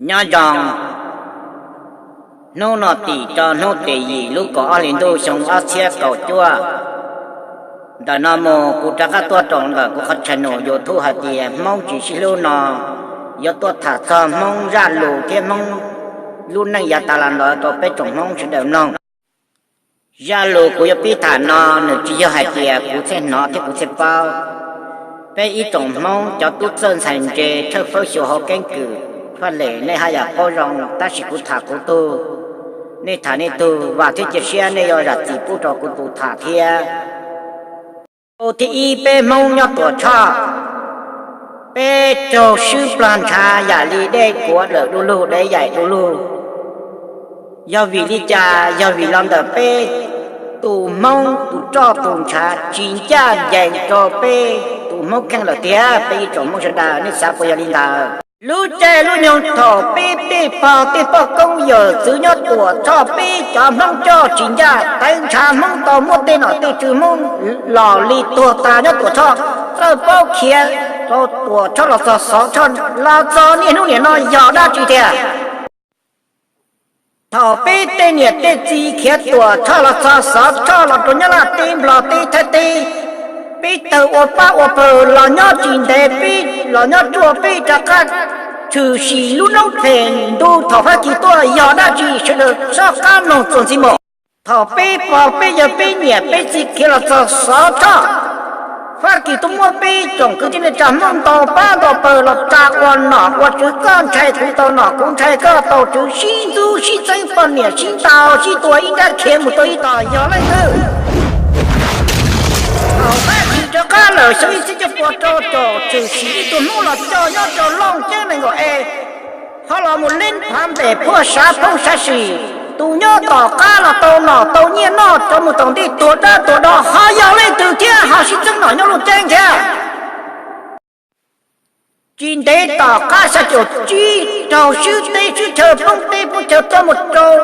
Nyob zoo, hnub no tim rau hnub tim yim lub kaum ob hlis ntuj xyoo ob txhiab kaum cuaj. Ntawm no mus kuv rov qab tuaj rau ntawm kuv qhov channel YouTube hais tias Hmoob tsis sib hlub no, yuav tuaj tham txog Hmoob zaj lus thiab Hmoob lub neej yav tas los ntawd rau peb tsoom Hmoob sawv daws mloog. Zaj lus kuv yuav pib tham no nws tsis yog hais tias kuv thiaj hnov thiab kuv thiaj paub. Peb ib tsoom Hmoob cov tub txawj ntxhais ntse tshawj fawb xyuas hauv keeb kwm faj lem nej haj yam paub zoo, tab sis kuv tham kuv tug, nej tham nej tug, vam thiab cia siab nej yuav zam txim pub rau kuv tus tham thiab. Tus thib ib, peb Hmoob nyob Tuam Tshoj, peb raug swb plag ntshav yam li dej kuav dawm du lug, dej yaim du lug. Yog vim li cas? Yog vim los ntawm peb tus Hmoob tus roj tus ntshav tsis ncaj ncees rau peb tus Hmoob kheej lawm tiag. Peb ib tsoom Hmoob sawv daws, nej xav puas yog li ntawd? Lub caij lub nyoog thaum peb tej pog tej poj koob yawm txwv nyob Tuam Tshoj, peb cov Hmoob coj tsis ncaj, tawv ntshav, Hmoob tau muab tej nom tej tswv Hmoob los li tuag tas nyob Tuam Tshoj, txawj paub khiav rau Tuam Tshoj los txog Xov Tshoj los txog niaj hnub niam no yog dab tsi tiag? Thaum peb tej niam tej txiv khiav Tuam Tshoj los txog Xov Tshoj los rau Nyab Laj teb, Nplog teb, Thaib teb, peb tawg ua pab ua pawg los nyob tsis ntev, peb los nyob ruaj, peb rov qab tshwm sim lub noob phem ntu thaum Fab Kis tuaj yog dab tsi? Sawv daws soj qab mloog txuas ntxiv mus. Thaum peb pog peb yawg peb niam peb txiv khiav los txog Xov Tshoj, Fab Kis tuaj muab peb tsoom kwv tij neej tsa Hmoob ntaus pab ntaus pawg los tsa ua nom ua tswv, koj ntshai kuv tau nom, kuv ntshai koj tau tswv, sib ntxub sib txeeb, poj niam sib ntaus sib tua, ib nrab khiav mus rau ib tog, yog leej twg? Thaum Fab Kis rov qab lawm xyoo ib txhiab cuaj pua rau caum, tshwm sim ib tug Hmoob los coj nyob rau Looj Ceeb nees nkaum e, ho los mus Leeb Phav Npem Phuaj Sav Phoob Sav Sim, tus nyob tom qab los tau nom tau nyiaj noj rov mus tom ntej tuag dab tuag do, ho yog leej twg thiab ho sib txeeb nom nyob Looj Ceeb thiab? Tsis ntev tom qab xya caum tsib raug swb teb swb chaw, poob teb poob chaw, tuaj mus rau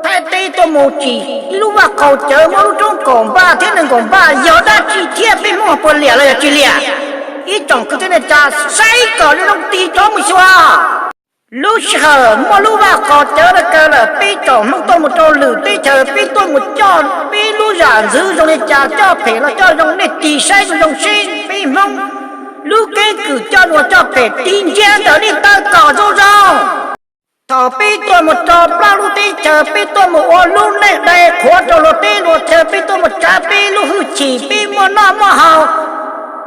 Thaib teb, tuaj mus tsim ib lub vaj qaum cawv muaj lub roob kaum npaj thiab nees nkaum npaj, yog dab tsi thiab? Peb Hmoob puas liam los yog tsis liam? Ib tsoom kwv tij neej tsa, saib kom zoo tig rov mus xyuas. Lub sij hawm muaj lub vaj qaum cawv no kaw lawm, peb tsoom Hmoob tuaj mus rau lwm teb chaws, peb tuaj mus coj peb lub zam ntxwv zoo li cas, coj phem los coj zoo, nej tig saib zoo zoo seb peb Hmoob lub keeb kwm coj luag coj phem tig ntsia ntawm nej taw kom zoo zoo. Thaum peb tuaj mus rau plab lub teb chaws, peb tuaj mus ua lub neej dai qhuav rau luag teb luag chaw, peb tuaj mus tsav peb lub hwj chim, peb muaj noj muaj haus,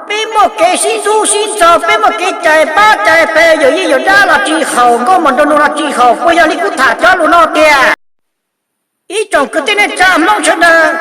peb muaj kev sib ntxub sib ntxaug, peb muaj kev cais pab cais phaw, yawm yij yawm dab los tsis haum, nkauj muam nraug nus los tsis haum, puas yog li kuv tham cov lus no tiag? Ib tsoom kwv tij neej tsa Hmoob sawv daws,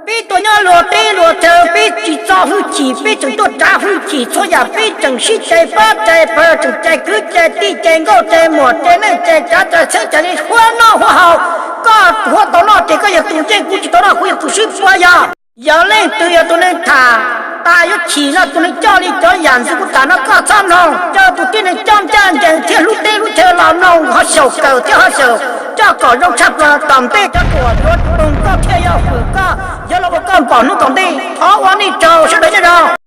peb tuaj nyob luag teb luag chaw, peb tsis txo hwj chim, peb tseem tuaj tsav hwj chim txhua yam, peb tseem sib cais pab cais phaw, tseem cais kwv cais tij, cais nkauj cais muam, cais neej cais tsav, cais txheeb cais ze, huab noj huab haus. Koj huab tau noj ces koj yog tus yeej, kuv tsis tau noj kuv yog tus swb, puas yog? Yog leej twg yog tus neeg tham tas yuav chim no, tus neeg coj li cov yam ntxwv kuv tham no, koj txhob mloog, coj tus tib neeg coj ncaj ncees thiab hlub teb hlub chaw los mloog, ho xyaum kawm thiab ho xyaum coj kom zoo tshaj plaws, tom ntej cov ruam yuav poog koj thiab yuav hwm koj, yuav los ua koj npaum hnub tom ntej. Thov ua nej tsaug, sawv daws nyob zoo.